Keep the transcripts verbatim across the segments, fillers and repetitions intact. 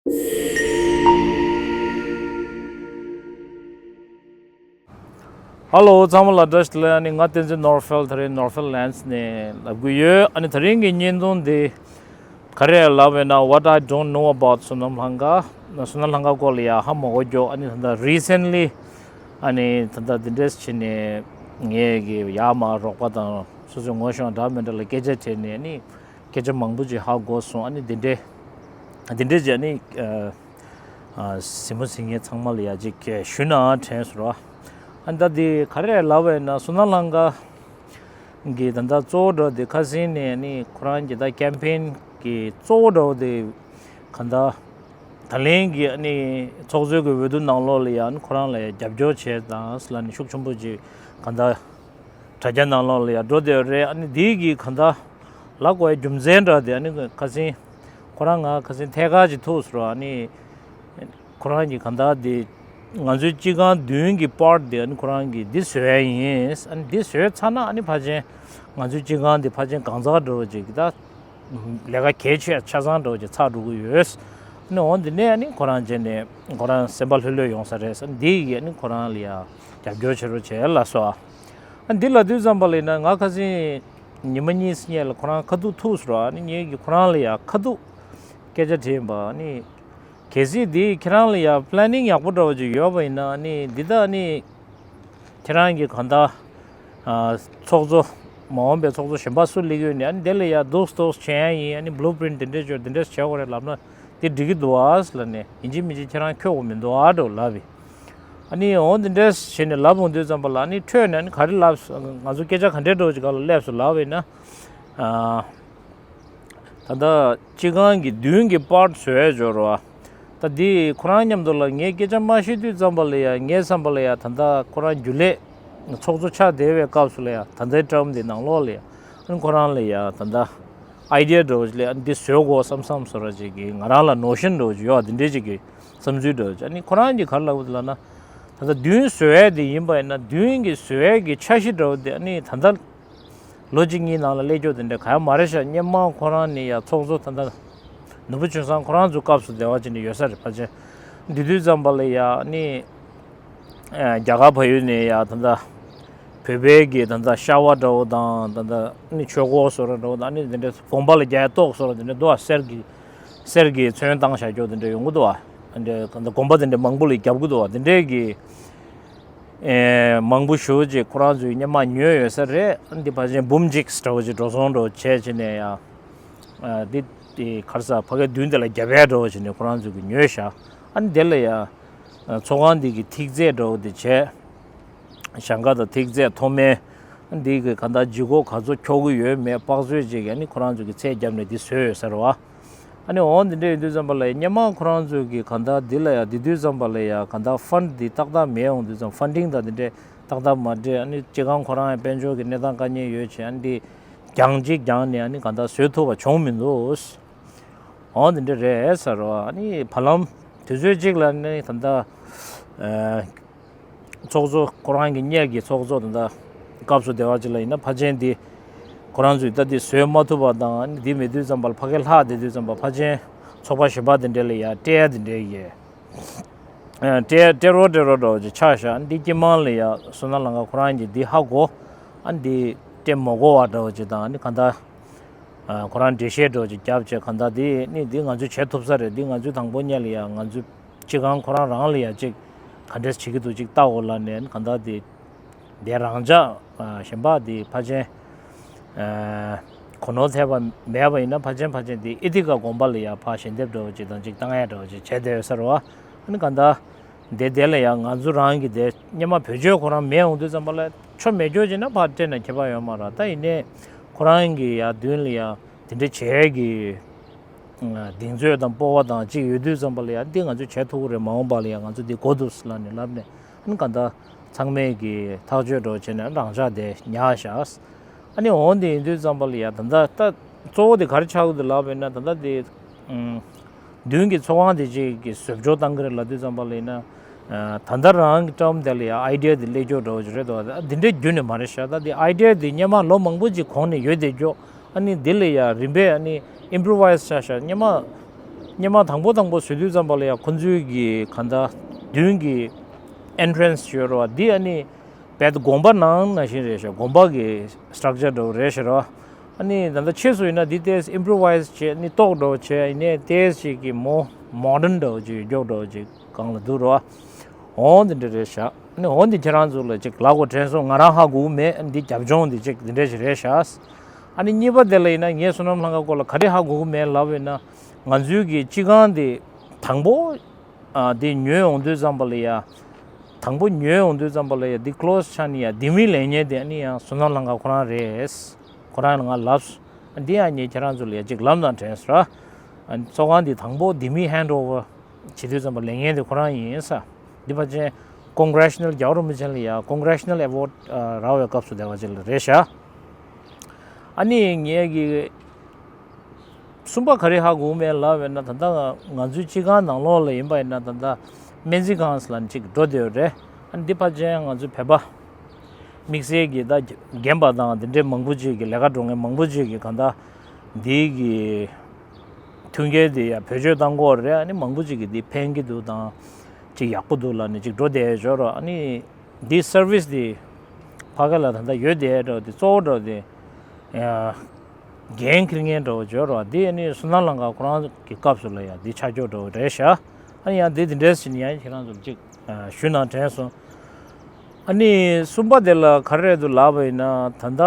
ཧེ་ལོ། ཚང་མ་ལ་བཀྲ་ཤིས་བདེ་ལེགས། ཨ་ནི་ང་བསྟན་འཛིན་ནོར་ཧྥེལ། ད་རེས་ནོར་ཧྥེལ་ལན་སི་ནས་ལབ་གི་ཡོད། ཨ་ནི་ད་རིང་གི་བརྙན་ཐུང་འདི་ག་རེ་ལབ་ཡོད་ན། What I don't know about བསོད་ནམས་ལྷ་ཁང་། བསོད་ནམས་ལྷ་ཁང་སྐོར་ལ་ཡ་ཧ་མ་གོ་རྒྱུ། ཨ་ནི་ད་ལྟ་རི་སེན་ལི་ཨ་ནི་ད་ལྟ་འདི་འདྲས་བྱས་ནས་ངས་ཀྱི་ཡར་མར་རོགས་པ་དང་སོ་སོའི་ངོ་ཤེས་འདྲ་མི་འདྲ་ལ་སྐད་ཆ་དྲིས་ནས། ཨ་ནི་སྐད་ཆ་མང་པོ་ཅིག་ཧ་གོ་སོང་། ཨ་ནི་འདི་འདྲས་འདི་འདྲས་ཅིག་ཨ་ནི་ཨ། ཨ། གཟིགས་མོ་གཟིགས་མཁན་ཚང་མ་ལ་ཡ་ཅིག་ཞུ་ན་དྲན་སོང་ར། ཨ་ནི་ད་འདི་ག་རེ་ལབ་པ་ཡིན་ན། བསོད་ནམས་ལྷ་ཁང་གི་ད་ལྟ་གཙོ་བོ་འདྲ་འདི་ཁ་སང་ནས་ཨ་ནི་ཁོ་རང་གི་ད་ཀེམ་པེན་གི་གཙོ་བོ་འདྲ་འདི་ག་ད་ད་ལན་གྱི་ཨ་ནི་ཚོགས་གཙོའི་གི་འོས་བསྡུ་ནང་ལོགས་ལ་ཡ་ཨ་ནི་ཁོ་རང་ལ་ཡ་རྒྱབ་སྐྱོར་བྱས་དང་ཟེར་ལབ་ནས་ཤུགས་ཆེན་པོ་ཅིག་ག་ད་དྲ་རྒྱ་ནང་ལོགས་ལ་ཡ་འགྲོ་བསྡད་ཡོད་རེད། ཨ་ནི་འདི་གི་ག་ད་ལབ་དགོས་ཡ་རྒྱུ་མཚན་འདྲ་འདི་ཨ་ནི་ཁ་སང་ཁོ་རང་ང་ཁ་སང་ཐད་ཀར་ཅིག་ཐུག་སོང་ར། ཨ་ནི་ཁོ་རང་གི་ག་ད་འདི་ང་ཚོའི་སྤྱི་ཁང་མདུན་གྱི་པར་འདི་ཨ་ནི་ཁོ་རང་གིས་འདི་བཟོ་ཡ་ཡིན། ཨ་ནི་འདི་བཟོས་ཚར་ན་ཨ་ནི་ཕལ་ཆེར་ང་ཚོའི་སྤྱི་ཁང་འདི་ཕལ་ཆེར་གང་ཟག་འདྲ་བོ་ཅིག་གི་ད་ལས་ཀ་གལ་ཆེ་ཆ་ཚང་འདྲ་བོ་ཅིག་ཆགས་འགྲོ་གི་ཡོད། ཨ་ནི་འོ་འདི་ནས་ཨ་ནི་ཁོ་རང་བྱས་ནས་ཁོ་རང་སེམས་པ་ལྷོད་ལྷོད་ཡོང་ས་རེད། ཨ་ནི་འདི་ཡིས་ཨ་ནི་ཁོ་རང་ལ་ཡ་རྒྱབ་སྐྱོར་བྱེད་རོགས་བྱས་ལབ་སོང་། ཨ་ནི་འདི་ལབ་དུས་ཙམ་པ་ལ་ཡིན་ན། ང་ཁ་སང་ཉི་མ་གཉིས་སྔོན་ལ་ཁོ་རང་ཁ་ཐུག་ཐུག་སོང་ར། ཨ་ནི་ངས་ཀྱིས་ཁོ་རང་ལ་ཡ་ཁ་ཐུག་སྐད་ཆ་དྲིས་པ། ཨ་ནི་གལ་སྲིད་འདི་ཁྱེད་རང་ལ་ཡ་པི་ལེ་ནིང་ཡག་པོ་འདྲ་བོ་ཅིག་ཡོད་པ་ཡིན་ན། ཨ་ནི་འདི་ད་ཨ་ནི་ཁྱེད་རང་གི་ག་ད་ཨ་ཚོགས་གཙོ་མ་འོངས་པའི་ཚོགས་གཙོ་གཞན་པ་སུ་སླེབས་ཡོད་ནས། ཨ་ནི་དེ་ལ་ཡ་འདུག་འདུག་བྱེད་ཡ་ཡིན། ཨ་ནི་བྷུ་ལུ་པི་རིན་ཊི་འདི་འདྲས་བྱོས། འདི་འདྲས་བྱེད་དགོས་རེད་ལབ་ན་འདི་འགྲིག་གི་འདུག་ཨ་ཟེར་ལབ་ནས། ཡིན་གཅིག་མིན་གཅིག་ཁྱེད་རང་འཁྱོག་དགོས་མི་འདུག་ཨ་འདྲ་བོ་ལབ་པས། ཨ་ནི་འོ་འདི་འདྲས་བྱས་ནས་ལབ་འོང་དུས་ཙམ་པ་ལ། ཨ་ནི་འཕྲོས་ནས་ཨ་ནི་ག་རེ་ལབ། ང་ཚོ་སྐད་ཆ་ག་འདྲས་འདྲ་བོ་ཅིག་སྒང་ལ་སླེབས་སོང་ལབ་པ་ཡིན་ན། ཨ། ད་ལྟ་སྤྱི་ཁང་གི་མདུན་གྱི་པར་བཟོ་ཡས་འབྱོར་བ། ད་འདི་ཁོ་རང་མཉམ་དུ་ལ་ངས་སྐད་ཆ་མ་བཤད་དུས་ཙམ་པ་ལ་ཡ། ངའི་བསམ་པ་ལ་ཡ། ད་ལྟ་ཁོ་རང་རྒྱུན་ལས་ཚོགས་གཙོ་ཆགས་བསྡད་པའི་སྐབས་སུ་ལ་ཡ། ད་ལྟའི་ཊརམ་འདི་ནང་ལོགས་ལ་ཡ། ཨ་ནི་ཁོ་རང་ལ་ཡ་ད་ལྟ་ཨའི་ཌི་ཡ་འདྲ་བོ་ཅིག་ལ་ཡ། འདི་བཟོ་དགོས་བསམ་བསམ་བཟོ་འདྲ་ཅིག་གི་ང་རང་ལ་ནོ་ཤན་འདྲ་བོ་ཅིག་ཡོད། འདི་འདྲ་ཅིག་གི་བསམ་ཚུལ་འདྲ་བོ་ཅིག། ཨ་ནི་ཁོ་རང་གིས་ག་རེ་ལབ་ཡོད་ལབ་ན། ད་ལྟ་མདུན་བཟོ་ཡས་འདི་ཡིན་པ་ཡིན་ན། མདུན་གྱི་བཟོ་ཡས་ཀྱི་འཆར་གཞི་འདྲ་བོ་འདི་ཨ་ནི་ད་ལྟ་ལོ་གཅིག་གཉིས་ནང་ལ་སླེབས་རྒྱུ་དེ་འདྲ་གང་ཡང་མ་རེད་ཤག། སྔོན་མ་ཁོ་རང་ནས་ཡ་ཚོགས་གཙོ་ད་ལྟ་ནོར་བུ་ཆོས་བཟང་ཁོ་རང་ཚོའི་སྐབས་སུ་འབྲེལ་བ་བྱས་ནས་ཡོད་ས་རེད། ཕལ་ཆེར་འདི་དུས་ཙམ་པ་ལ་ཡ་ནི་ཨ་རྒྱ་གར་བལ་ཡུལ་ནས་ཡ་ད་ལྟ་བོད་པའི་གི་ད་ལྟ་ཤ་བ་འདྲ་བོ་དང་། ད་ལྟ་ནི་ཆོས་གོས་བཟོ་འདྲ་འདྲ་བོ་དང་། ནི་དེ་འདྲ་དགོན་པ་ལ་རྒྱག་ཡ་ཏོག་བཟོ་འདྲ་དེ་འདྲ་འདུག་བ། གསེར་གྱི་གསེར་གྱི་ཚོན་བཏང་བཞག་རྒྱུ་དེ་འདྲ་ཡོང་གི་འདུག་བ། དེ་འདྲ་ད་ལྟ་དགོན་པ་དེ་འདྲ་མང་པོ་ལ་རྒྱབ་གི་འདུག་བ། དེ་འདྲའི་གི་ཨེ། མང་པོ་ཞེ་པོ་ཅིག་ཁོ་རང་ཚོས་སྔོན་མ་ཉོས་ཡོད་ས་རེད། འདི་ཕལ་ཆེར་འབུམ་གཅིག་འདྲ་བོ་ཅིག་འགྲོ་སོང་འདྲ་བོ་བྱས་བྱས་ནས་ཡ། ཨ། འདི་དེ་ག་རེ་ཟ། ཕ་གིའི་མདུན་དེ་ལ་རྒྱབ་ཡ་འདྲ་བོ་བྱས་ནས་ཁོ་རང་ཚོས་གི་ཉོས་བཞག། ཨ་ནི་དེ་ལ་ཡ་ཚོགས་ཁང་འདི་གི་ཐིག་རྫས་འདྲ་བོ་དེ་བྱས། ཞིང་ཁ་དང་ཐིག་རྫས་མཐོ་དམན། ཨ་ནི་འདི་གི་ག་ད་ལྗིད་ཁོག་ག་ཚོད་འཁྱོག་གི་ཡོད་མེད་དཔག་ཚོད་ཅིག་ཨ་ནི་ཁོ་རང་ཚོས་གི་ཚད་བརྒྱབ་ནས་འདི་བཟོས་ཡོད་ས་རེད་བ། ཨ་ནི་འོ་འདི་འདྲ་ཡིན་དུས་ཙམ་པ་ལ་ཡ། སྔོན་མ་ཁོ་རང་ཚོས་གི་ག་ད་འདི་ལ་ཡ། འདི་དུས་ཙམ་པ་ལ་ཡ་ག་ད་ཕན་འདི་ཏག་ཏག་མེད་འོང་དུས་ཙམ། ཕན་ཌིང་དང་འདི་འདྲ་ཏག་ཏག་མ་འདྲེས། ཨ་ནི་སྤྱི་ཁང་ཁོ་རང་ཡང་དཔལ་འབྱོར་གི་གནས་སྟངས་དཀའ་ངལ་ཡོད་བྱས། ཨ་ནི་འདི་གྱང་གཅིག་གྱང་ནས་ཨ་ནི་ག་ད་བཟོ་ཐུབ་པ་བྱུང་མི་འདུག། འོ་འདི་འདྲ་རེད་ས་རེད་བ། ཨ་ནི་བར་ལམ་དུས་ཚོད་གཅིག་ལ་ནི་ད་ད་ཨ། ཚོགས་གཙོ་ཁོ་རང་གི་སྔོན་གྱི་ཚོགས་གཙོ་དང་། ད་སྐབས་སུ་བདེ་བ་ཅིག་ལ་ཡིན་ན་ཕལ་ཆེར་འདི་ཁོ་རང་ཚོས་ད་འདི་བཟོས་མ་ཐུབ་པ་དང་། འདི་མེད་དུས་ཙམ་པ་ལ་ཕ་གི་ལྷག་བསྡད་དུས་ཙམ་པ་ཕལ་ཆེར་ཚོགས་པ་གཞན་པ་འདི་འདྲ་ལ་ཡ་སྤྲད་ཡ་འདི་འདྲ་ཡས། ཨ། སྤྲད་སྤྲད་རོགས་སྤྲད་རོགས་འདྲ་བོ་ཅིག་ཆགས་ཤག། འདི་དཀྱིལ་མ་ལ་ཡ་བསོད་ནམས་ལྷ་ཁང་ཁོ་རང་གིས་འདི་ཧ་གོ། ཨ། འདི་སྤྲད་མ་དགོས་པ་འདྲ་བོ་ཅིག་དང་། ཨ་ནི་ག་ད་ཨ། ཁོ་རང་འགྲེལ་བཤད་འདྲ་བོ་ཅིག་བརྒྱབ་བྱས། གང་ལྟར་འདི་ནི་འདི་ང་ཚོས་བྱེད་ཐུབ་ས་རེད། འདི་ང་ཚོས་དང་པོ་ཉིད་ལ་ཡ་ང་ཚོའི་སྤྱི་ཁང་ཁོ་རང་རང་ལ་ཡ་ཅིག་ག་འདྲས་བྱེད་ཀྱི་འདུག་ཅིག་ལྟ་འོ་ལབ་ནས། གང་ལྟར་འདི་འདི་རང་འཇགས་ཨ་གཞན་པ་འདི་ཕལ་ཆེར་ཨ་གོ་ནོར་ཐེབས་པ་མེད་པ་ཡིན་ན། ཕལ་ཆེར་ཕལ་ཆེར་འདི་ཨེ་ཐི་ཀ་དགོན་པ་ལ་ཡ་ཕར་ཞལ་འདེབས་འདྲ་བོ་ཅིག་དང་ཅིག་བཏང་ཡ་འདྲ་བོ་ཅིག་བྱས་བསྡད་ཡོད་ས་རེད་བ། ཨ་ནི་གང་ལྟར། དེ་དེ་ལ་ཡང་ང་ཚོ་རང་གི་དེ་སྔོན་མ་བེད་སྤྱོད་ཁོ་རང་མེད་འོང་དུས་ཙམ་པ་ལ། ཆོ་མེད་སྐྱོ་བྱས་ན་ཕར་སྤྲད་ན་ཁྱད་པར་ཡོད་མ་རེད། ད་ཡིན་ནའི་ཁོ་རང་གི་ཡ་མདུན་ལ་ཡ་དེ་འདྲ་བྱེད་ཀྱི་གདེང་ཚོད་དང་སྤོབས་པ་དང་ཅིག་ཡོད་དུས་ཙམ་པ་ལ་ཡ་འདི་ང་ཚོས་བྱེད་ཐུབ་ཀྱི་རེད། མ་འོངས་པ་ལ་ཡ་ང་ཚོ་འདི་དགོས་འདུག་ལབ་ནས་ལབ་ནས། ཨ་ནི་གང་ལྟར་ཚང་མས་ཀྱི་ཐག་གཅོད་འདྲ་བོ་བྱས་ནས་རང་འཇགས་དེ་ཉར་བཞག། ཨ་ནི་འོང་དེ་ཡིན་དུས་ཙམ་པ་ལ་ཡ་ད་ལྟ་ད་གཙོ་བོ་དེ་ག་རེ་ཆགས་ཀྱི་འདུག་ལབ་པ་ཡིན་ན། ད་ལྟ་དེ་ཨུམ། མདུན་གྱི་ཚོགས་ཁང་དེ་ཅིག་གི་བཟོ་བཅོས་བཏང་གི་རེད་ལབ་དུས་ཙམ་པ་ལ་ཡིན་ན། ཨ། ད་ལྟ་རང་གི་ཊརམ་དེ་ལ་ཡ་ཨའི་ཌི་ཡ་དེ་སླེབས་ཀྱོག་འདྲ་བོ་ཅིག་རེད་འདུག། ཨ། འདི་འདྲའི་རྒྱུ་ནས་མ་རེད་ཤག། ད་དེ་ཨའི་ཌི་ཡ་དེ་སྔོན་མ་ལོ་མང་པོ་ཅིག་གོང་ནས་ཡོད་བསྡད་ཀྱོག། ཨ་ནི་འདི་ལ་ཡ་རིམ་པས་ཨ་ནི་ཨིམ་པོ་རོ་ཝའི་ཛི་བྱས་ཤག། སྔོན་མ་ སྔོན་མ་དང་པོ་དང་པོ་བཟོས་དུས་ཙམ་པ་ལ་ཡང་ཁོང་ཚོའི་གི་གང་ལྟར་མདུན་གྱི་entrance་ཡོད་རེད་བ། འདི་ཨ་ནི་རྦད་དེ་དགོན་པ་ནང་ནང་བཞིན་རེད་ཤག་དགོན་པ་གི་structure་འདྲ་བོ་རེད་ཤག་ར། ཨ་ནི་ད་ལྟ་ཕྱིས་སུ་ཡིན་ན་འདི་ཏོག་ཙམ་improvise་བྱས་ནི་ཏོག་འདྲ་བོ་བྱས་ཡིན་ནའི་ཏོག་ཙམ་ཅིག་གི་more modern་འདྲ་བོ་ཅིག་མགྱོགས་འདྲ་བོ་ཅིག་སྒང་ལ་འདུག་རེད་བ། འོང་འདི་འདྲ་རེད་ཤག་ཨ་ནི་འོང་འདི་ཁྱེད་རང་ཚོ་ལ་ཅིག་ལབ་དགོས་དྲན་སོང་། ང་རང་ཧ་གོ་གི་མེད། ཨ་ནི་འདི་རྒྱབ་ལྗོངས་འདི་ཅིག་འདི་འདྲ་ཞིག་རེད་ཤག་ཨ་ནི་གཉིས་པ་དེ་ལ་ཡིན་ན་ངས་བསོད་ནམས་ལྷ་ཁང་སྐོར་ལ་ག་རེ་ཧ་གོ་གི་མེད་ལབ་ཡིན་ན། ང་ཚོའི་གི་སྤྱི་ཁང་འདི་དང་པོ་ཨ་འདི་ཉོས་ཡོང་དུས་ཙམ་པ་ལ་ཡ། དང་པོ་ཉོས་ཡོང་དུས་ཙམ་པ་ལ་ཡ་འདི་close་ཆགས་ནི་ཡ་འདི་མི་ལས་མཁན་དེ་ཨ་ནི་ཡང་བསོད་ནམས་ལྷ་ཁང་ཁོ་རང་རེད། ཁོ་རང་ལ་ང་ལབ་སོང་། འདི་ཡང་ངས་ཁྱེད་རང་ཚོ་ལ་ཡ་ཅིག་ལབ་ན་དྲན་སོང་ར། ཚོགས་ཁང་འདི་དང་པོ་འདི་མི་hand over་བྱེད་དུས་ཙམ་པ་ལས་མཁན་དེ་ཁོ་རང་ཡིན་ས། འདི་ཕལ་ཆེར་Congressional་རྒྱལ་བ་རིན་པོ་ཆེ་ལ་ཡ་Congressional Award་རག་པའི་སྐབས་སུ་བསྡད་པ་ཅིག་ལ་རེད་ཤག་ཨ་ནི་ངས་ཀྱི་གསུམ་པ་ག་རེ་ཧ་གོ་མེད་ལབ་པས་ན། ད་ལྟ་ང་ཚོའི་སྤྱི་ཁང་ནང་ལོགས་ལ་ཡིན་པ་ཡིན་ན་ད་ལྟ་སྨན་རྩིས་ཁང་ལ་ཅིག་འགྲོ་བསྡད་ཡོད་རེད། ཨ་ནི་འདི་ཕལ་ཆེར་ང་ཚོའི་བོད་པ་དམིགས་བསལ་གྱི་ད་རྒན་པ་དང་དེ་འདྲའི་མང་པོ་ཅིག་གི་ལས་ཀ་འགྲོ་མཁན་མང་པོ་ཅིག་གི་གང་ལྟར་འདི་གི་མཐུན་རྐྱེན་དེ་ཡང་བེད་སྤྱོད་བཏང་གི་ཡོད་རེད། ཨ་ནི་མང་པོ་ཅིག་གིས་འདི་ཕན་གྱི་འདུག་དང་ཅིག་ཡག་པོ་འདུག་ལབ་ནས་ཅིག་འགྲོ་བསྡད་ཡོད་རེད། ཨ་ནི་འདི་service་འདི་ཕ་གི་ལ་ད་ལྟ་ཡོད་བསྡད་ཡོད་རེད། འདི་གཙོ་བོ་འདྲ་བོ་འདི་ཡང་འགན་འཁྱེར་མཁན་འདྲ་བོ་ཅིག་ཡོད་རེད་བ། འདི་ཨ་ནི་བསོད་ནམས་ལྷ་ཁང་ཁོ་རང་གི་སྐབས་སུ་ལ་ཡང་འདི་ཆ་འཇོག་འདྲ་བོ་རེད་ཤག་ཨ་ནི་ཡང་འདི་འདི་འདྲས་ཟེར་ནས་ཡང་ཁྱེད་རང་ཚོར་ཅིག་ཞུ་ན་དྲན་སོང་། ཨ་ནི་གསུམ་པ་དེ་ལ་ག་རེ་རེད་འདུག་ལབ་པ་ཡིན་ན། ད་ལྟ་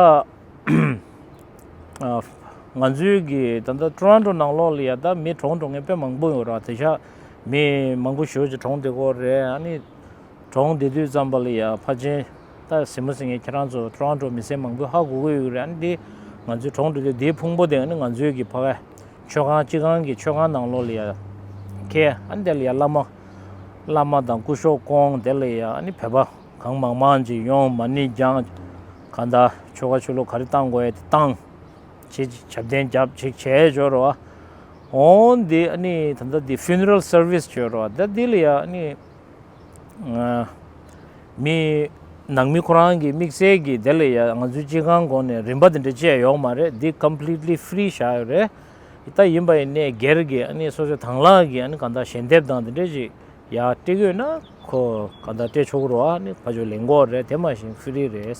ང་ཚོའི་གི་ད་ལྟ་ཊོ་རོན་ཊོ་ནང་ལོགས་ལ་ཡ་ད་མི་གྲོངས་འགྲོ་མཁན་དཔེ་མང་པོ་ཡོད་རེད་བ། དེང་སང་མི་མང་པོ་ཞེ་པོ་ཅིག་གྲོངས་བསྡད་ཀྱི་ཡོད་རེད། ཨ་ནི་གྲོངས་བསྡད་དུས་ཙམ་པ་ལ་ཡ་ཕལ་ཆེར་ད་གཟིགས་མོ་གཟིགས་མཁན་ཁྱེད་རང་ཚོ་ཊོ་རོན་ཊོ་མི་སེར་མང་པོས་ཧ་གོ་གི་ཡོད་རེད། ཨ་ནི་འདི་ང་ཚོའི་གྲོངས་འགྲོ་དུས་འདིའི་ཕུང་པོ་དེ་ཨ་ནི་ང་ཚོའི་གི་ཕ་གའི་མཆོད་ཁང་སྤྱི་ཁང་གི་མཆོད་ཁང་ནང་ལོགས་ལ་ཡ་འཁྱེར། ཨ་ནི་དེ་ལ་ཡ་བླ་མ་བླ་མ་དང་སྐུ་ཞབས་ཀོང་དེ་ལ་ཡ་ཨ་ནི་བོད་པ་གང་མང་མང་ཅིག་ཡོང་། མ་ཎི་བགྲང་། གང་ལྟར་ཆོ་ག་ཆོ་ལུགས་ག་རེ་བཏང་དགོས་ཡ་དེ་བཏང་། ཅིག་ཞབས་བརྟན་རྒྱབ་ཅིག་བྱས་འབྱོར་བ། འོང་འདི་ཨ་ནི་ད་ལྟ་འདི་funeral service་བྱོས་རོགས། ད་འདི་ལ་ཡ་ཨ་ནི་མི་ནང་མི་ཁོ་རང་གི་དམིགས་བསལ་གྱི་དེ་ལ་ཡ་ང་ཚོའི་སྤྱི་ཁང་སྒོ་ནས་རིན་པ་དེ་འདྲ་བཅད་ཡོད་མ་རེད། འདི་completely free་བཞག་ཡོད་རེད། ད་ཡིན་པ་ཡིན་ནའི་སྒེར་གྱི་ཨ་ནི་སོ་སོའི་དང་བླངས་ཀྱི་ཨ་ནི་གང་ལྟར་ཞལ་འདེབས་དང་དེ་འདྲ་ཅིག་ཡར་སྤྲད་ཀྱི་ཡོད་ན་ཁོ་ག་འདྲ་སྤྲད་ཆོག་གི་རེད་བ། ཨ་ནི་ཕར་ཕྱོགས་ལེན་དགོས་རེད། དེ་མ་གཞི་ཧྥི་རི་རེད།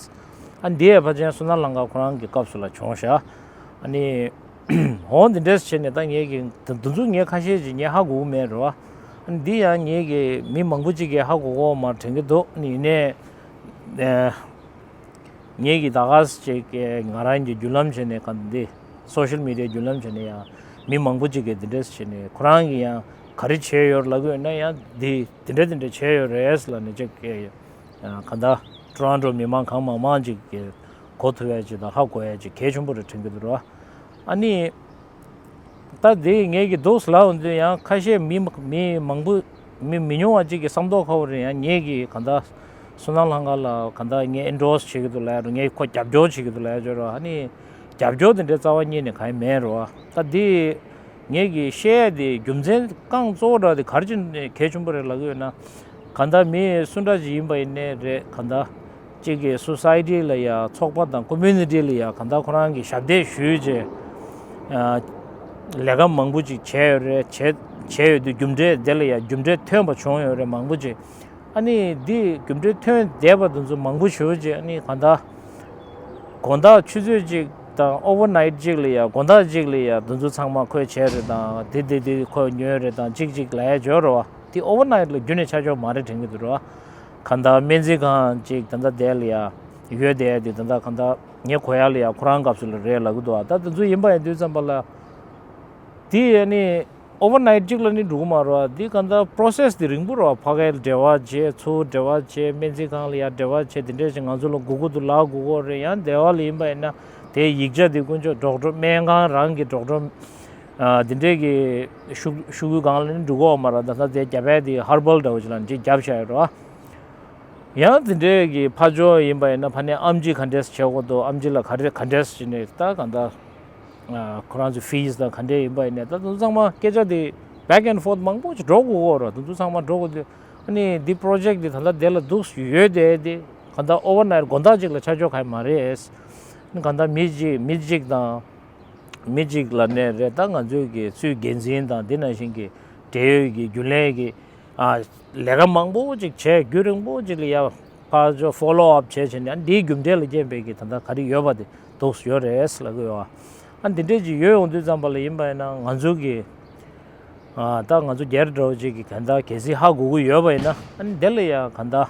ཨ་འདི་ཡང་ཕལ་ཆེར་བསོད་ནམས་ལྷ་ཁང་ཁོ་རང་གི་སྐབས་སུ་ལ་བྱུང་ཤག་ཨ་ནི་འོ་འདི་འདྲས་བྱས་ནས་ད་ངས་ཀྱི་འདི་འདི་ཚོ་ངས་ཁ་ཤས་ཅིག་ངས་ཧ་གོ་གི་མེད་རེད་བ། ཨ་ནི་འདི་ཡང་ངས་ཀྱི་མི་མང་པོ་ཅིག་གིས་ཧ་གོ་གོ་མ་དྲན་གྱི་འདུག་ཨ་ནི་ཡིན་ནའི། ངས་ཀྱི་ད་ག་ཟེ་ཅིག་ང་རང་གི་བརྒྱུད་ལམ་བྱས་ནས་ག་འདི་social media་བརྒྱུད་ལམ་བྱས་ནས་ཡང་མི་མང་པོ་ཅིག་གིས་འདི་འདྲས་བྱས་ནས་ཁོ་རང་གིས་ཡང་ག་རེ་བྱས་ཡོད་ལབ་ཀྱི་ཡོད་ན་ཡང་འདི་འདི་འདྲས་འདི་འདྲས་བྱས་ཡོད་རེད་ལབ་ནས་ཅིག་ག་འདྲ་ཊོ་རོན་ཊོ་མི་མང་གང་མང་མང་ཅིག་གིས་གོ་ཐུབ་ཡ་ཅིག་དང་ཧ་གོ་ཡ་ཅིག་གལ་ཆེན་པོ་རེད་དྲན་གྱི་འདུག་ར། ཨ་ནི། ད་དེ་ངས་ཀྱི་འདུག་ལབ་འོང་དུས་ཡང་ཁ་ཤས་མི་མི་མང་པོ་མི་མི་ཉུང་བ་ཅིག་གི་བསམ་ཐོག་ཁ་བོ་རེད། ཡང་ངས་ཀྱི་གང་ལྟར་བསོད་ནམས་ལྷ་ཁང་ལ་གང་ལྟར་ངས་ཨེན་ཌོར་སི་བྱེད་ཀྱི་འདུག་ལབ་ཡ་རུ་ངས་ཁོ་རྒྱབ་སྐྱོར་བྱེད་ཀྱི་འདུག་ལབ་ཡ་ཅོ་ར། ཨ་ནི་རྒྱབ་སྐྱོར་དེ་འདྲའི་རྩ་བ་ཉིད་ནས་གང་ཡང་མེད་རོ། ད་དེ་ངས་ཀྱི་བཤད་ཡ་དེ་རྒྱུ་མཚན་རྐང་གཙོ་བོ་འདྲ་དེ་ག་རེ་བྱས་ནས་གལ་ཆེན་པོ་རེད་ལབ་ཀྱི་ཡོད་ན། གང་ལྟར་མི་སུ་འདྲ་ཞིག་ཡིན་པ་ཡིན་ནའི་རེད། གང་ལྟར་གཅིག་གི་སོ་སའི་ཊི་ལ་ཡ་ཚོགས་པ་དང་ཀོ་མུ་ནི་ཊི་ལ་ཡ་གང་ལྟར་ཁོ་རང་གི་ཞབས་འདེགས་ཞུས་རྗེས་ལས་ཀ་མང་པོ་ཅིག་བྱས་ཡོད་རེད། བྱས་བྱས་ཡོད་དུས་རྒྱུ་འབྲས་དེ་ལ་ཡ་རྒྱུ་འབྲས་ཐོན་པ་བྱུང་ཡོད་རེད་མང་པོ་ཅིག་ཨ་ནི་འདི་རྒྱུ་འབྲས་ཐོན་བསྡད་པ་དེ་ཚོ་མང་པོ་ཞུ་རྗེས་ཨ་ནི་གང་ལྟར་དགོང་དག་ཆུ་ཚོད་གཅིག་དང་ཨོ་ཝར་ནའིཊ་གཅིག་ལ་ཡ་དགོང་དག་གཅིག་ལ་ཡ་དེ་ཚོ་ཚང་མ་ཁོས་བྱས་རེད་དང་དེ་དེ་དེ་ཁོས་ཉོས་རེད་དང་གཅིག་གཅིག་ལབ་ཡ་ཅོ་ར་བ། དེ་ཨོ་ཝར་ནའིཊ་ལ་རྒྱུན་ནས་ཆ་འཇོག་མ་རེད་དྲན་གྱི་འདུག་ར། གང་ལྟར་སྨན་རྩིས་ཁང་ཅིག་ད་ལྟ་དེ་ལ་ཡ་ཡོད་དེ་དེ་ད་ལྟ་གང་ལྟར་ངས་གོ་ཡ་ལ་ཡ་ཁོ་རང་སྐབས་སུ་ལ་རེད་ལབ་གི་འདུག་ཨ་ད་དེ་ཚོ་ཡིན་པ་ཡིན་དུས་ཙམ་པ་ལ་དེ་ཡ་ནི་ཨོ་ཝར་ནའིཊ་གཅིག་ལ་ནི་འགྲོ་གི་མ་རེད་བ། དེ་གང་ལྟར་པོ་རོ་སེས་དེ་རིང་པོ་རེད་བ། ཕ་གིར་འབྲེལ་བ་བྱས། ཚུར་འབྲེལ་བ་བྱས། སྨན་རྩིས་ཁང་ལ་ཡ་འབྲེལ་བ་བྱས། དེ་འདྲས་ཞིག་ང་ཚོ་ལ་དགོས་ཀྱི་འདུག་ལབ་དགོས་ཀྱི་རེད། ཡང་སྡེ་བ་ལ་ཡིན་པ་ཡིན་ན་དེ་ཡིག་ཆ་དེ་དཀོན་མཆོག་ཌོག་ཊར་སྨན་ཁང་རང་གི་ཌོག་ཊར་ཨ་དེ་འདྲས་ཀྱི་ཤོག་ཤོག་གུའི་སྒང་ལ་ནི་འགྲོ་གི་ཡོད་མ་རེད། ད་ལྟ་དེ་རྒྱ་བལ་དེ་ཧར་བལ་འདྲ་བོ་ཅིག་ལ་ནི་ཅིག་བརྒྱབ་བཞག་ཡོད་རེད་བ། ཡང་དེ་འདྲས་ཀྱི་ཕར་ཕྱོགས་ཡིན་པ་ཡིན་ན་ཕ་ནས་ཨེམ་ཆི་ག་འདྲས་བྱེད་དགོས་འདུག་ཨེམ་ཆི་ལ་ག་རེ་ག་འདྲས་བྱས་ནས་ད་གང་ལྟར་ཁོ་རང་ཚོའི་ཕིས་དང་ག་འདྲས་ཡིན་པ་ཡིན་ནས་ད་དེ་ཚོ་ཚང་མ་སྐད་ཆ་དེ་བེག་ཨེན་ཕོརཐ་མང་པོ་ཅིག་འགྲོ་དགོས་ཀྱི་ཡོད་རེད། དེ་ཚོ་ཚང་མ་འགྲོ་དགོས་དུས་ཨ་ནི་འདི་པོ་རོ་ཇེཀ་དེ་ད་ལྟ་དེ་ལ་འདུག་ཡོད་དེ་དེ་གང་ལྟར་ཨོ་ཝར་ནའིཊ་དགོང་དག་ཅིག་ལ་ཆ་འཇོག་ག་ཡི་མ་རེད། ཨ་ནི་གང་ལྟར་མི་གཅིག་མི་གཅིག་དང་། མི་གཅིག་ལ་ནས་རེད། ད་ང་ཚོའི་གི་སུས་འགན་འཛིན་དང་འདི་ནང་བཞིན་གྱི་འབྲེལ་ཡོད་ཀྱི་རྒྱུན་ལས་ཀྱི་ཨ་ལས་ཀ་མང་པོ་ཅིག་བྱས། རྒྱུན་རིང་པོ་ཅིག་ལ་ཡ་ཕར་ཚུར་ཕོ་ལོ་ཨབ་བྱས་བྱས་ནས། ཨ་འདིའི་རྒྱུ་འབྲས་ལ་རྐྱེན་པས་ཀྱི་ད་ལྟ་ག་རེ་ཡོད་པ་དེ་འདུག་ཡོད་རེད་ལབ་གི་ཡོད། ཨ་འདི་འདྲས་ཅིག་ཡོད་ཡོང་དུས་ཙམ་པ་ལ་ཡིན་པ་ཡིན་ན། ང་ཚོ་གི་ཨ་ད་ང་ཚོ་སྒེར་འདྲ་བོ་ཅིག་གི་གང་ལྟར་གལ་སྲིད་ཧ་གོ་གི་ཡོད་པ་ཡིན་ན། ཨ་ནི་དེ་ལ་ཡ་གང་ལྟར་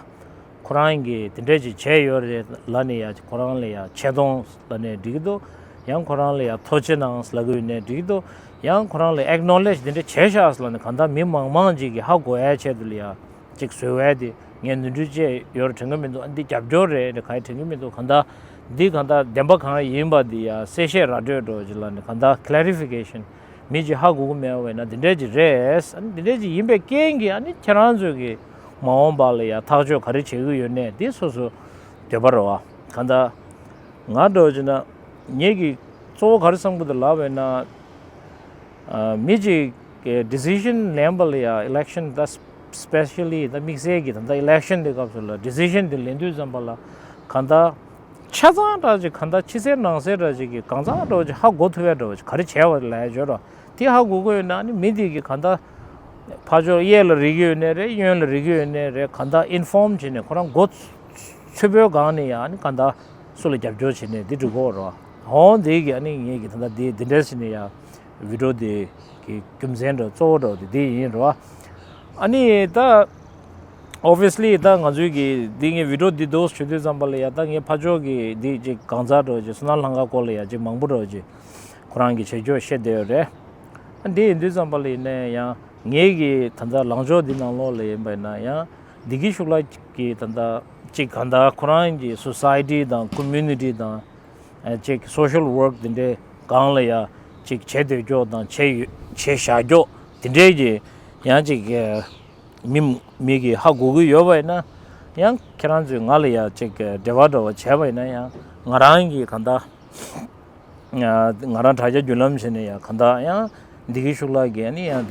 ཁོ་རང་གིས་དེ་འདྲས་ཅིག་བྱས་ཡོད་རེད་ལབ་ནས་ཡ་ཁོ་རང་ལ་ཡ་ཆེ་མཐོང་ལབ་ནས་འགྲིག་གི་འདུག། ཡང་ཁོ་རང་ལ་ཡ་ཐུགས་རྗེ་གནང་ལབ་གི་ཡོད་ནའི་འགྲིག་གི་འདུག། ཡང་ཁོ་རང་ལ་ཨེག་ནོ་ལེཇ་དེ་འདྲས་བྱས་ཤག་ལབ་ནས་གང་ལྟར་མི་མང་མང་ཅིག་གིས་ཧ་གོ་ཡའི་ཆེད་དུ་ལ་ཡ་ཅིག་བཟོ་བའི་དེ་ངས་ནོར་འཁྲུལ་བཅས་ཡོད་རེད་དྲན་གི་མི་འདུག། ཨ་འདི་རྒྱབ་སྐྱོར་རེད་ག་ཡེ་དྲན་གི་མི་འདུག། གང་ལྟར་འདི་གང་ལྟར་བདེན་པ་གང་ཡིན་པ་འདི་ཡ་གསལ་བཤད་ར་སྤྲོད་འདྲ་བོ་ཅིག་ལབ་ནས་གང་ལྟར་ཁེ་ལེ་རི་ཕི་ཀེ་ཤན། མི་གཅིག་ཧ་གོ་གི་མེད་པ་ཡིན་ན་འདི་འདྲས་ཅིག་རེད། ཨ་ནི་འདི་འདྲས་ཅིག་ཡིན་པའི་རྐྱེན་གྱིས། ཨ་ནི་ཁྱེད་རང་ཚོས་ཀྱི་མ་འོངས་པ་ལ་ཡ་ཐག་གཅོད་ག་རེ་བྱེད་ཀྱི་ཡོད་ནའི་འདི་སོ་སོ་འདོད་པ་རེད་བ། གང་ལྟར་ང་འདྲ་བོ་ཅིག་ན་ངེད་ཀྱི་གཙོ་བོ་ག་རེ་བསམ་གི་འདུག་ལབ་པ་ཡིན་ན། ཨ་མི་གཅིག་གི་ཌི་སི་ཤན་ལེན་པ་ལ་ཡ་ཨི་ལེག་ཤན་ད་སི་པེ་ཤལ་ལི་ད་དམིགས་བསལ་གྱི་ད་ལྟ་ཨི་ལེག་ཤན་དེ་སྐབས་སུ་ལ་ཌི་སི་ཤན་དེ་ལེན་དུས་ཙམ་པ་ལ་གང་ལྟར། ཆ་ཚང་འདྲ་ཅིག་གང་ལྟར་ཕྱི་གསལ་ནང་གསལ་འདྲ་ཅིག་གི་གང་ཚང་འདྲ་ཅིག་ཧ་གོ་ཐུབ་པའི་འདྲ་ཅིག་ག་རེ་བྱས་པ་ལ་ཡ་འབྱོར་རོ། དེ་ཧ་གོ་དགོས་ཡོད་ན་ནི་མི་དེ་གི་གང་ལྟར་ཕར་ཕྱོགས་གཡས་ལ་རིག་གི་ཡོད་ནའི་རེད། གཡོན་ལ་རིག་གི་ཡོད་ནའི་རེད། གང་ལྟར་ཨིན་ཕོམ་བྱས་ནས་ཁོ་རང་མགོ་ཚོས་པོའི་སྒང་ནས་ཡང་ནི་གང་ལྟར་སུ་ལ་རྒྱབ་སྐྱོར་བྱས་ནས་འདི་འགྲིག་གོ་རོ། ཧོང་དེ་གི་ཨ་ནི་ངེད་ཀྱི་ད་ལྟ་འདི་འདི་འདྲས་བྱས་ནས་ཡ། བི་ཌི་ཡོ་འདི་གི་རྒྱུ་མཚན་འདྲ་གཙོ་བོ་འདྲ་འདི་འདི་ཡིན་རོ། ཨ་ནི་ད་ཨོ་བི་ཡ་སི་ལི་ད་ང་ཚོའི་གི་འདི་ངའི་བི་ཌི་ཡོ་འདི་འདུག་ཞུ་དུས་ཙམ་པ་ལ་ཡ་ད་ངའི་ཕ་ཕྱོགས་གི་འདི་ཅིག་གང་ཟག་འདྲ་ཅིག་བསོད་ནམས་ལྷ་ཁང་སྐོར་ལ་ཡ་ཅིག་མང་པོ་འདྲ་ཅིག་ཁོ་རང་གི་བྱེད་ཕྱོགས་བཤད་བསྡད་ཡོད་རེད། ཨ་འདི་ཡིན་དུས་ཙམ་པ་ལ་ཡིན་ནའི་ཡང་ངེད་ཀྱི་ད་ལྟ་ལངས་ཕྱོགས་འདི་ནང་ལོགས་ལ་ཡིན་པ་ཡིན་ན་ཡང་བདེ་སྐྱིད་ཤུགས་ལ་གི་ད་ལྟ་ཅིག་གང་ལྟར་ཁོ་རང་གི་སོ་སའི་ཊི་དང་ཀོ་མུ་ནི་ཊི་དང་། ཅིག་སོ་ཤལ་ཝརཀ་དེ་འདྲའི་སྒང་ལ་ཡ་ཅིག་བྱེད་སྡོད་ཀྱོག་དང་བྱེད་ཡོད་བྱེད་བཞག་ཀྱོག་དེ་འདྲའི་གི་ཡང་ཅིག་མི་མི་གི་ཧ་གོ་གི་ཡོད་པ་ཡིན་ན། ཡང་ཁྱེད་རང་ཚོས་ང་ལ་ཡ་ཅིག་འབྲེལ་བ་འདྲ་བ་བྱས་པ་ཡིན་ན། ཡང་ང་རང་གི་གང་ལྟར་ང་རང་དྲ་རྒྱ་བརྒྱུད་ལམ་བྱས་ནས་ཡང་གང་ལྟར་ཡང་བདེ་སྐྱིད་ཤུགས་ལ་གི་ནི་ཡང་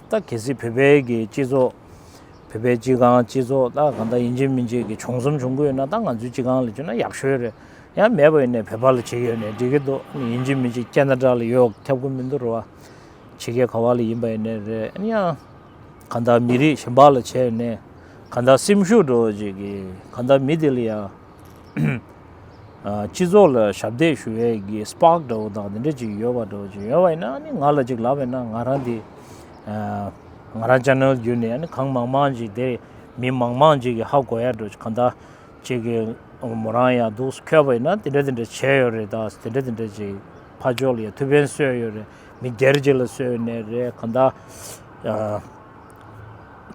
ད་གལ་སྲིད་བོད་པའི་གི་སྤྱི་ཚོགས། བོད་པའི་སྤྱི་ཁང་སྤྱི་ཚོགས་ད་གང་ལྟར་ཡིན་གཅིག་མིན་གཅིག་གི་བྱུང་གསུམ་བྱུང་གི་ཡོད་ན་ད་ང་ཚོའི་སྤྱི་ཁང་ལ་བྱུང་ན་ཡག་ཤོས་རེད། ཡང་མེད་པ་ཡིན་ནའི་བོད་པ་ལ་བྱེད་ཀྱི་ཡོད་ནའི་འགྲིག་གི་འདུག། ཡིན་གཅིག་མིན་གཅིག་ཁེ་ན་ཌ་ལ་ཡོད་ཁྱབ་ཀྱི་མི་འདུག་རེད་བ། ཕྱི་རྒྱལ་ག་བ་ལ་ཡིན་པ་ཡིན་ནའི་རེད། ཡང་གང་ལྟར་མི་རིགས་གཞན་པ་ལ་བྱས་ནས་གང་ལྟར་སེམས་ཤུགས་འདྲ་བོ་ཅིག་གི་གང་ལྟར་མི་དེ་ལ་ཡང་སྤྱི་ཚོགས་ལ་ཞབས་འདེགས་ཞུ་བའི་གི་སི་པཱག་འདྲ་བོ་དང་དེ་འདྲ་ཅིག་ཡོད་པ་འདྲ་བོ་ཅིག་ཡོད་པ་ཡིན་ན། ནི་ང་ལ་ཅིག་ལབ་པ་ཡིན་ན་ང་རང་དེ་ང་རང་ཅེ་ནལ་བརྒྱུད་ནས་ནི་གང་མང་མང་ཅིག་དེ་མི་མང་མང་ཅིག་གི་ཧ་གོ་ཡ་འདྲ་བོ་ཅིག་གང་ལྟར་ཅིག་གི་མོ་རང་ཡང་འདུག་འཁོད་པ་ཡིན་ན་དེ་འདྲ་དེ་འདྲ་བྱས་ཡོད་རེད། ད་དེ་འདྲ་དེ་འདྲ་ཅིག་ཕར་ཕྱོགས་ལ་ཡ་ཐུགས་ཕན་གསོས་ཡོད་རེད། མི་སྒེར་ཅིག་ལ་གསོས་ནས་རེད། གང་ལྟར་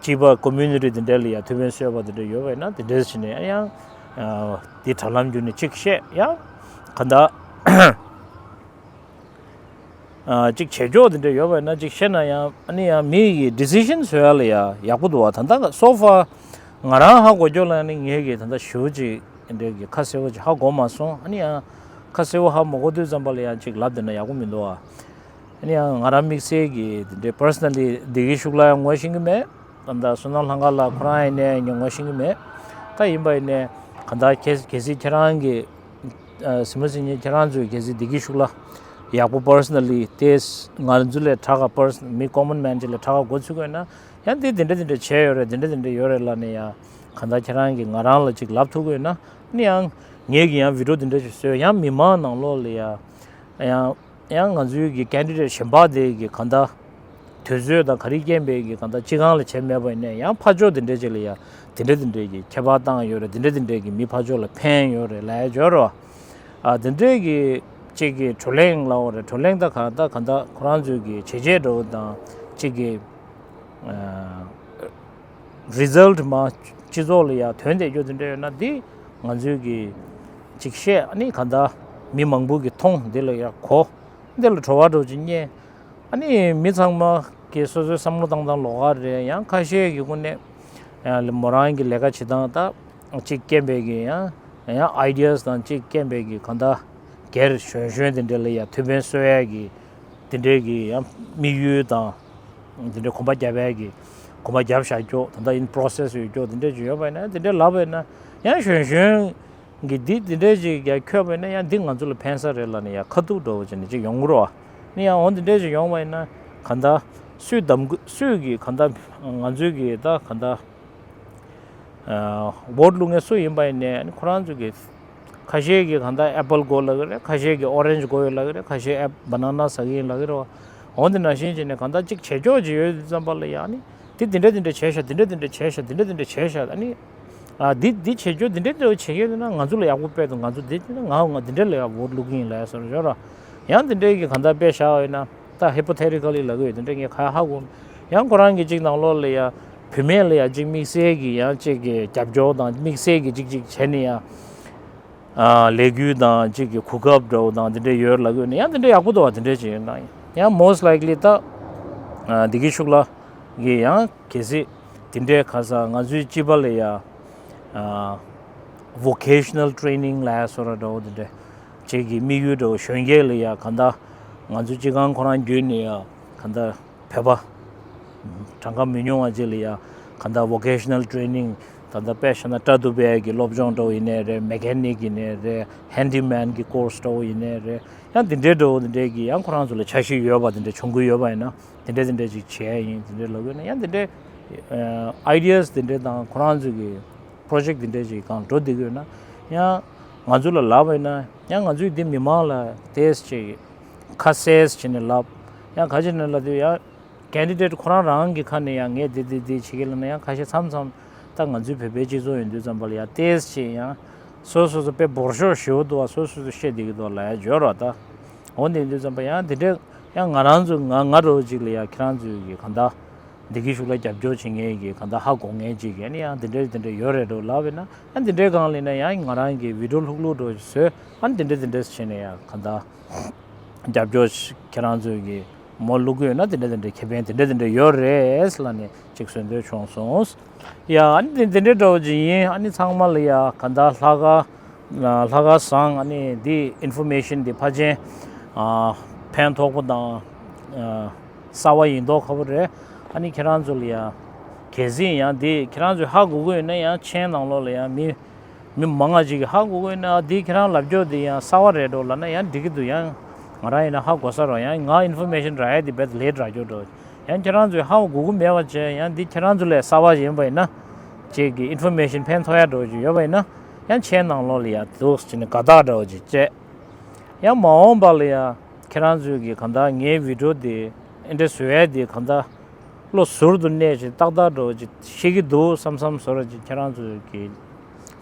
གཅིག་པ་ཀོ་མུ་ནི་ཊི་དེ་འདྲ་ལ་ཡ་ཐུགས་ཕན་གསོས་པ་དེ་འདྲ་ཡོད་པ་ཡིན་ན་དེ་འདྲ་བྱས་ནས་ཡང་དེ་དྲ་ལམ་བརྒྱུད་ནས་ཅིག་བཤད། ཡང་གང་ལྟར་ཅིག་བྱེད་ཕྱོགས་དེ་འདྲ་ཡོད་པ་ཡིན་ན་ཅིག་བཤད་ན་ཡང་ཨ་ནི་ཡང་མི་ཡི་ཌི་སི་ཤན་བཟོ་ཡ་ལ་ཡ་ཡག་པོ་འདུག་བ། ད་ལྟ་སོ་ཕར་ང་རང་ཧ་གོ་ཕྱོགས་ལ་ནི་ངེད་ཀྱིས་ད་ལྟ་ཞེ་པོ་ཅིག་དེ་འདྲ་གི་ཁ་གསལ་པོ་ཅིག་ཧ་གོ་མ་སོང་། ཨ་ནི་ཡང་ཁ་གསལ་པོ་ཧ་མ་གོ་དུས་ཙམ་པ་ལ་ཡང་ཅིག་ལབ་བསྡད་ན་ཡག་པོ་མི་འདུག་བ། ཨ་ནི་ཡང་ང་རང་དམིགས་བསལ་གྱི་དེ་འདྲའི་པར་སོ་ན་ལི་བདེ་སྐྱིད་ཤུགས་ལ་ཡང་ངོ་ཤེས་ཀྱི་མེད། ད་ལྟ་བསོད་ནམས་ལྷ་ཁང་ལགས་ཁོ་རང་ཡིན་ནའི་ངས་ངོ་ཤེས་ཀྱི་མེད། ད་ཡིན་པ་ཡིན་ནའི་གང་ལྟར་གལ་གལ་སྲིད་ཁྱེད་རང་གི་ཨ་སྲིད་མ་སྲིད་ཉིན་ཁྱེད་རང་ཚོས་གལ་སྲིད་བདེ་སྐྱིད་ཤུགས་ལ་ཡག་པོ་པར་སོ་ན་ལི་དེ་ང་ཚོ་ལས་དྲག་ག་པར་སོ་མི་ཀོ་མོན་མེན་ཅིག་ལས་དྲག་ག་འགོ་ཚུགས་དགོས་ན་ཡང་དེ་དེ་འདྲ་དེ་འདྲ་བྱས་ཡོད་རེད། དེ་འདྲ་དེ་འདྲ་ཡོད་རེད་ལབ་ནས་ཡང་གང་ལྟར་ཁྱེད་རང་གིས་ང་རང་ལ་ཅིག་ལབ་ཐུབ་དགོས་ན་ནི་ཡང་ངེད་ཀྱིས་ཡང་བི་ཌི་ཡོ་དེ་འདྲ་ཞིག་བཟོས། ཡང་མི་མང་ནང་ལོགས་ལ་ཡང་ཡང་། ཡང་ང་ཚོའི་གི་ཀེན་ཌི་ཌེ་ཊི་གཞན་པ་དེ་གི་གང་ལྟར་དུས་ཚོད་དང་ག་རེ་རྐྱེན་པས་གི་གང་ལྟར་སྤྱི་ཁང་ལ་བྱས་མེད་པ་ཡིན་ནའི་ཡང་ཕར་ཕྱོགས་དེ་འདྲས་ཅིག་ལ་ཡང་དེ་འདྲས་དེ་འདྲས་ཀྱི་ཁྱད་པར་བཏང་ཡོད་རེད། དེ་འདྲས་དེ་འདྲས་ཀྱི་མི་ཕར་ཕྱོགས་ལ་ཕན་ཡོད་རེད་ལབ་ཡ་འབྱོར་རོ། ཨ་དེ་འདྲས་ཀྱི་གཅིག་གི་བགྲོ་གླེང་ལབ་དགོས་རེད། བགྲོ་གླེང་ད་གང་ལྟར་གང་ལྟར་ཁོ་རང་ཚོའི་གི་བྱས་རྗེས་འདྲ་བོ་དང་གཅིག་གི་ཨ། རི་ཛལ་ཊི་མ་སྤྱི་ཚོགས་ལ་ཡང་དོན་དེ་རྒྱུ་དེ་འདྲ་ཡོད་ན་འདི་ང་ཚོའི་གི་ཅིག་བཤད་ཨ་ནི་གང་ལྟར་མི་མང་པོ་གི་མཐོང་འདི་ལ་ཡང་གོ། འདི་ལ་བྲོ་བ་འདྲ་ཅིག་རྙེད། ཨ་ནི་མི་ཚང་མ་གི་སོ་སོའི་བསམ་བློ་བཏང་སྟངས་ལོགས་ཀ་རེད། ཡང་ཁ་ཤས་ཀྱི་སྒོ་ནས་ཡང་མོ་རང་གི་ལས་ཀ་བྱེད་སྟངས་ད་ཅིག་རྐྱེན་པས་གི་ཡང་ཡང་ཨའི་ཌི་ཡ་སི་དང་ཅིག་རྐྱེན་པས་གི་གང་ལྟར་སྒེར་གཞོན་གཞོན་དེ་འདྲ་ལ་ཡང་ཐུགས་ཕན་གསོས་ཡ་གི་དེ་འདྲའི་གི་ཡང་དམིགས་ཡུལ་དང་། དེ་འདྲའི་གོམ་པ་རྒྱབ་ཡས་ཀྱི་གོམ་པ་རྒྱབ་བཞག་ཀྱོག། ད་ལྟ་ཨིན་པོ་རོ་སེ་སི་ཡོད་ཀྱོག། དེ་འདྲས་ཅིག་ཡོད་པ་ཡིན་ན་དེ་འདྲས་ལབ་པ་ཡིན་ན་ཡང་གཞོན་གཞོན་ གི་འདི་འདི་འདྲའི་ཅིག་ཡ་འཁྱོལ་བ་ཡིན་ན་ཡང་འདི་ང་ཚོ་ལ་ཕན་ས་རེད་ལབ་ནས་ཡ་ཁ་ཐུག་འགྲོ་བ་ཅིག་ནས་ཅིག་ཡོང་གི་རེད་བ། ནི་ཡང་འོ་འདི་འདྲའི་ཅིག་ཡོང་བ་ཡིན་ན་གང་ལྟར་སུས་གདམ་གི་སུས་གི་གང་ལྟར་ང་ཚོའི་གི་ད་གང་ལྟར་ཨ་ཝོཊ་བླུག་མཁན་སུ་ཡིན་པ་ཡིན་ནའི་ཁོ་རང་ཚོ་གི་ཁ་ཤས་ཀྱིས་གང་ལྟར་ཨེ་པལ་དགོས་ལབ་ཀྱི་རེད། ཁ་ཤས་ཀྱིས་ཨོ་རེན་ཇི་དགོས་ཡོད་ལབ་ཀྱི་རེད། ཁ་ཤས་ཨེ་བ་ན་ན་ཟ་གི་ཡིན་ལབ་ཀྱི་རེད་བ། འོ་འདི་ནང་བཞིན་བྱས་ནས་གང་ལྟར་གཅིག་བྱེད་ཕྱོགས་ཅིག་ཡོད་དུས་ཙམ་པ་ལ་ཡང་ནི་འདི་འདི་འདྲ་འདི་འདྲ་བྱས་ཤག་འདི་འདྲ་འདི་འདྲ་བྱས་ཤག་འདི་འདྲ་འདི་འདྲ་བྱས་ཤག་ཨ་ནི། ཨ་འདི་འདི་བྱེད་རྒྱུ་འདི་འདྲ་འདྲ་བྱེད་ཡོད་ན་ང་ཚོ་ལ་ཡག་པོ་དཔེ་འདུག་ང་ཚོ་འདི་ང་ང་འདི་འདྲ་ལ་ཡག་ཝོཊ་བླུག་གི་ཡིན་ལབ་ཡ་སོགས་ཡོད་ར། ཡང་འདི་འདྲའི་གི་གང་ལྟར་དཔེ་བཞག་ཡོད་ན་ད་ཧི་པོ་ཐེ་ཊི་ཀལ་ལི་ལབ་གི་ཡོད། འདི་འདྲ་ངས་ག་ཧ་གོ། ཡང་ཁོ་རང་གི་གཅིག་ནང་ལོགས་ལ་ཡ་བུད་མེད་ལ་ཡ་གཅིག་དམིགས་བསལ་གི་ཡང་གཅིག་གི་རྒྱབ་སྐྱོར་དང་དམིགས་བསལ་གི་གཅིག་གཅིག་བྱས་ནས་ཡ། ཨ་ལས་འགུལ་དང་གཅིག་གི་གོ་སྐབས་འདྲ་བོ་དང་འདི་འདྲ་ཡོད་ལབ་གི་ཡོད་ན་ཡང་འདི་འདྲ་ཡག་པོ་འདུག་བ། འདི་འདྲ་བྱས་ཡོད་ན་ཡང་most likely ད་ཨ་བདེ་སྐྱིད་ཤུགས་ལགས་ཀྱིས་ཡང་གལ་སྲིད་འདི་འདྲའི་ཁ་ས་ང་ཚོའི་སྤྱི་པ་ལ་ཡ་ཨ་vocational training ལབ་ཡ་སོགས་ར་འདྲ་བོ་འདི་འདྲ་ཅིག་གི་དམིགས་ཡུལ་འདྲ་བོ་གཞོན་སྐྱེས་ལ་ཡ་གང་ལྟར་ང་ཚོའི་སྤྱི་ཁང་ཁོ་རང་བརྒྱུད་ནས་ཡ་གང་ལྟར་བོད་པ་གྲངས་ཀ་མི་ཉུང་བ་ཅིག་ལ་ཡ་གང་ལྟར་vocational training ད་ལྟ་དཔེ་བཞག་ན་བཀྲ་ཐུབ་པའི་གི་སློབ་སྦྱོང་འདྲ་བོ་ཡིན་ནའི་རེད། མེ་ཀ་ནིག་ཡིན་ནའི་རེད། ཧེན་ཌི་མེན་གི་ཀོར་སི་འདྲ་བོ་ཡིན་ནའི་རེད། ཡང་འདི་འདྲའི་འདྲ་བོ་འདི་འདྲའི་གི་ཡང་ཁོ་རང་ཚོ་ལ་འཆར་གཞི་ཡོད་པ་འདི་འདྲ་བྱུང་གི་ཡོད་པ་ཡིན་ན་འདི་འདྲ་འདི་འདྲ་ཅིག་བྱས་ཡིན་འདི་འདྲ་ལབ་ཡོད་ན་ཡང་འདི་འདྲའི་ཨ་ཨའི་ཌི་ཡ་སི་འདི་འདྲ་དང་ཁོ་རང་ཚོ་གི་པྲོ་ཇེག་འདི་འདྲ་ཅིག་གང་འགྲོ་བསྡད་ཀྱི་ཡོད་ན་ཡང་ང་ཚོ་ལ་ལབ་པ་ཡིན་ན་ཡང་ང་ཚོས་འདི་མི་མང་ལ་ཏོག་ཙམ་ཅིག་ཁ་གསལ་བྱས་ནས་ལབ། ཡང་ཁ་ཅིག་ནས་ལབ་དུས་ཡང་ཀེན་ཌི་ཌེ་ཊི་ཁོ་རང་རང་གི་ཁ་ནས་ཡང་ངས་འདི་འདི་འདི་བྱེད་ཀྱི་ལབ་ན་ཡང་ཁ་ཤས་མཚམས་མཚམས་ད་ང་ཚོའི་བོད་པའི་སྤྱི་ཚོགས་ཡིན་དུས་ཙམ་པ་ལ་ཡང་ཏོག་ཙམ་ཅིག་ཡང་སོ་སོ་སོ་དཔེ་འབོར་ཤོག་ཞེ་པོ་འདུག་བ། སོ་སོ་སོ་བཤད་བསྡད་ཀྱི་འདུག་ལབ་ཡ་འབྱོར་བ་ད། འོ་འདི་ཡིན་དུས་ཙམ་པ་ཡང་འདི་འདྲའི་ཡང་ང་རང་ཚོ་ང་ང་འདྲ་བོ་ཅིག་ལ་ཡང་ཁྱེད་རང་ཚོའི་གི་གང་ལྟར་བདེ་སྐྱིད་ཤུགས་ལ་རྒྱབ་སྐྱོར་བྱེད་མཁན་གྱི་གང་ལྟར་ཧ་གོ་མཁན་ཅིག་ཡིན་ན་ཡང་འདི་འདྲའི་འདི་འདྲ་ཡོད་རེད་འགྲོ་ལབ་པས་ན་ཡང་འདི་འདྲའི་སྒང་ལ་ཡིན་ན་ཡང་ང་རང་གི་བི་ཌི་ཡོ་ལྷུག་ལྷུག་འགྲོ་བཟོས་ཨ་འདི་འདྲ་འདི་འདྲ་བྱས་ནས་ཡང་གང་ལྟར་རྒྱབ་སྐྱོར་ཁྱེད་རང་ཚོའི་གི་མོ་བླུག་གི་ཡོད་ན་དེ་འདྲ་དེ་འདྲ་ཁེ་ཕན་དེ་འདྲ་དེ་འདྲ་ཡོད་རེད་ལབ་ནས་ཅིག་གསོལ་འདེབས་བྱུང་སོང་། ཡ་ཨ་ནི་དེ་དེ་འདྲ་འདྲ་བོ་ཅིག་ཡིན། ཨ་ནི་ཚང་མ་ལ་ཡ་ག་འདྲ་ལྷག་དཀར་ལྷག་དཀར་བཟང་། ཨ་ནི་འདི་ཨིན་ཕོར་མེ་ཤན་འདི་ཕལ་ཆེར་ཨ་ཕན་ཐོགས་པོ་དང་ཨ་གསར་བ་ཡིན་མདོག་ཁ་པོ་རེད། ཨ་ནི་ཁྱེད་རང་ཚོ་ལ་ཡ་གལ་སྲིད་ཡང་འདི་ཁྱེད་རང་ཚོས་ཧ་གོ་གི་ཡོད་ན་ཡང་མཆན་ནང་ལོགས་ལ་ཡ་མི་མི་མང་ང་ཅིག་གིས་ཧ་གོ་གི་ཡོད་ན་འདི་ཁྱེད་རང་ལབ་ཕྱོགས་འདི་ཡང་གསར་བ་རེད་འགྲོ་ལབ་ན་ཡང་འགྲིག་གི་འདུག་ཡང་ང་རང་ཡིན་ན་ཧ་གོ་ས་རེད། ཡང་ང་ཨིན་ཕོར་མེ་ཤན་རག་ཡ་འདི་རྦད་དེ་ལེ་ཊི་རག་རྒྱུ་འགྲོ། ཡང་ཁྱེད་རང་ཚོས་ཧ་གོ་གི་མེད་པ་བྱས་ཡང་འདི་ཁྱེད་རང་ཚོ་ལས་གསར་བ་ཞིག་ཡིན་པ་ཡིན་ན་ཅིག་གི་ཨིན་ཕོར་མེ་ཤན་ཕན་ཐོགས་ཡ་འགྲོ་ཅིག་ཡོད་པ་ཡིན་ན་ཡང་མཆན་ནང་ལོགས་ལ་ཡ་འདུག་ཟེར་ནས་དགའ་རྟགས་འདྲ་བོ་ཅིག་བྱས། ཡང་མ་འོངས་པ་ལ་ཡ་ཁྱེད་རང་ཚོས་གི་གང་ལྟར་ངའི་བི་ཌི་ཡོ་འདི་འདི་འདྲ་བཟོ་ཡ་འདི་གང་ལྟར་བློ་ཟུར་དུ་གནས་ཤིང་ཏག་ཏག་འགྲོ་ཅིག་ཤེས་ཀྱི་འདུག་བསམ་བསམ་བཟོ་འདྲ་ཅིག་ཁྱེད་རང་ཚོའི་གི་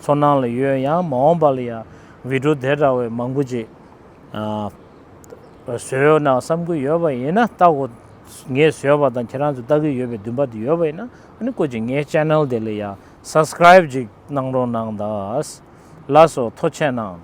ཚོར་སྣང་ལ་ཡོད། ཡང་མ་འོངས་པ་ལ་ཡང་བི་ཌི་ཡོ་དེ་འདྲ་བའི་མང་པོ་ཅིག་ཨ་བཟོས་ཡོད་ན་བསམ་གྱི་ཡོད་པ་ཡིན་ན་ལྟ་དགོས། ངས་བཟོས་པ་དང་ཁྱེད་རང་ཚོས་ལྟ་གི་ཡོད་པའི་འདུན་པ་དེ་ཡོད་པ་ཡིན་ན་ཨ་ནི་སྐུ་མཁྱེན་ངའི་ཆེ་ནལ་དེ་ལ་ཡང་སབ་སི་ཀ་རའིབ་ཅིག་གནང་རོགས་གནང་དང་། ལགས་སོ། ཐུགས་རྗེ་གནང་།